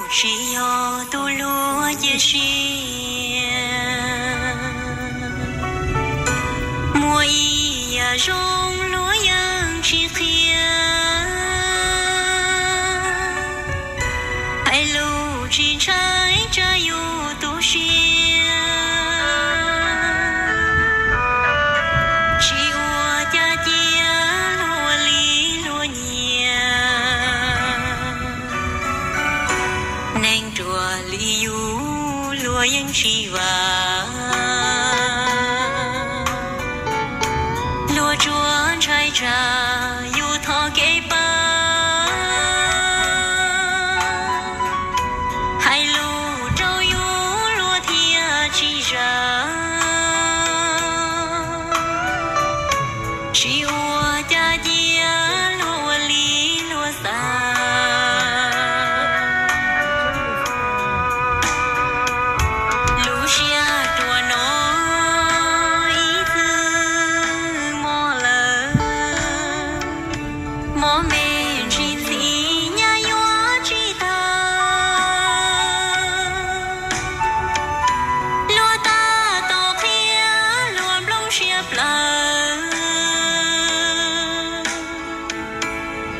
Tsis yog tus luag cia siab, muaj ib yam zoo luag yeej tsis qhia. Hais lus tsis ntshai tsam yus tu siab, tsis ua cas cia luag ua li luag nyiam. Neeg ruam li yus luag yeej tsis vam, luag tsuas ntshai tsam yus thov kev pab. Hais lus rau yus luag thiaj tsis zam, tsis ua cas cia luag ua li luag xav. Lub siab ruam no ib txwm mob lawm, mob me ntsis ntxim nyab yuav tsis tau. Luag tab tom qhia luag nplooj siab plaws,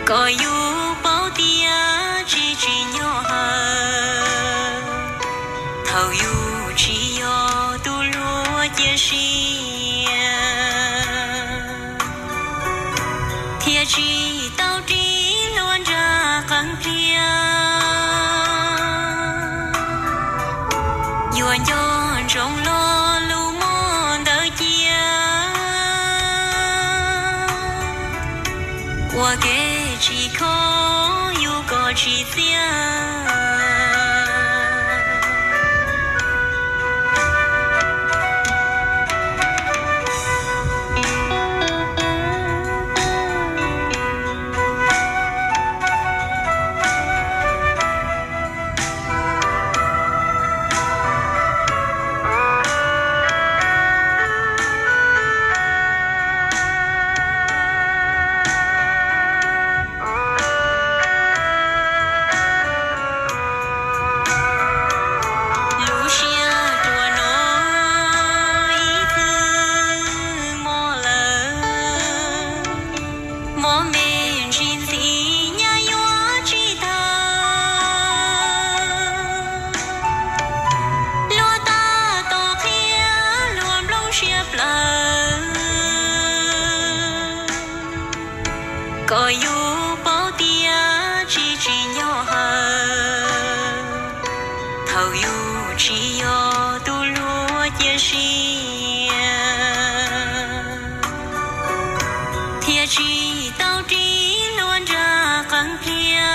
kom yus paub tias tsis tsim nyog hawm. Thaum yus tsis yog tus luag cia siab, thiaj tsis tau ris luag nra qees pliag. Yuav nco ntsoov lo lus muaj ntawd cia, ua kev tsis khov yus kom tsis txiaj. Lub siab ruam no ib txwm mob lawm, mob me ntsis ntxim nyab yuav tsis tau. Luag tab tom qhia luag nplooj siab plaws, kom yus paub tias tsis tsim nyog hawm. Thaum yus tsis yog tus luag cia siab, thiaj tsis tau ris luag nra qees pliag.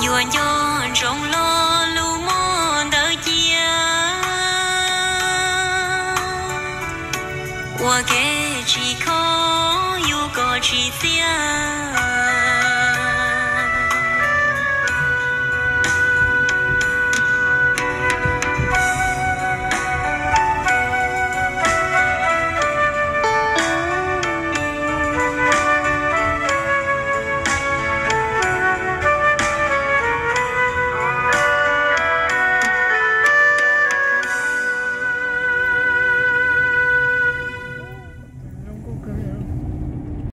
Yuav nco ntsoov lo lus muaj ntawd cia, ua kev tsis khov yus kom tsis txiaj.